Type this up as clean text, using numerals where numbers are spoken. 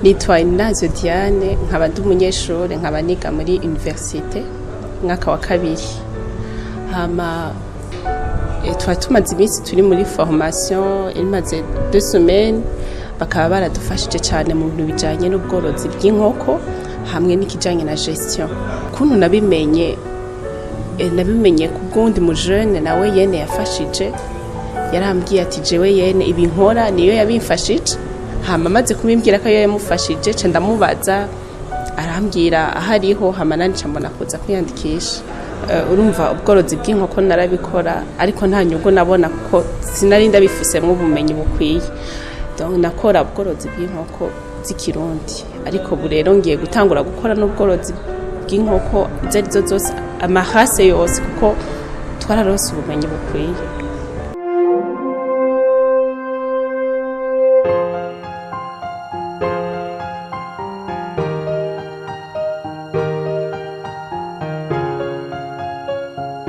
Nitwa Inazo Diane, nkaba ndi umunyeshuri, nkaba niga muri université mwaka wa kabiri. Hama twari tumaze iminsi turi muri formation imaze 2 semaines, bakaba baradufashije cyane mu bintu bijanye n'ubworozi bw'inkoko hamwe n'ikijanye na gestion. Kuntu nabimenye, nabimenye ku bw'uwundi mujene nawe yene yafashije. Yarambwiye ati: "Jewe yene ibi nkora niyo yabimfashije." Hama amaze kubimbwira ko iyo yamufashije, ca ndamubaza, arambwira aho ariho. Hama nanje mbona kuza kwiyandikisha. Urumva, ubworozi bw'inkoko narabikora, ariko nta nyungu nabona kuko sinari ndabifisemwo ubumenyi bukwiye. Donc nakora ubworozi bw'inkoko z'ikirundi, ariko ubu rero ngiye gutangura gukora n'ubworozi bw'inkoko izo arizo zose, amahase yose, kuko twararose ubumenyi bukwiye.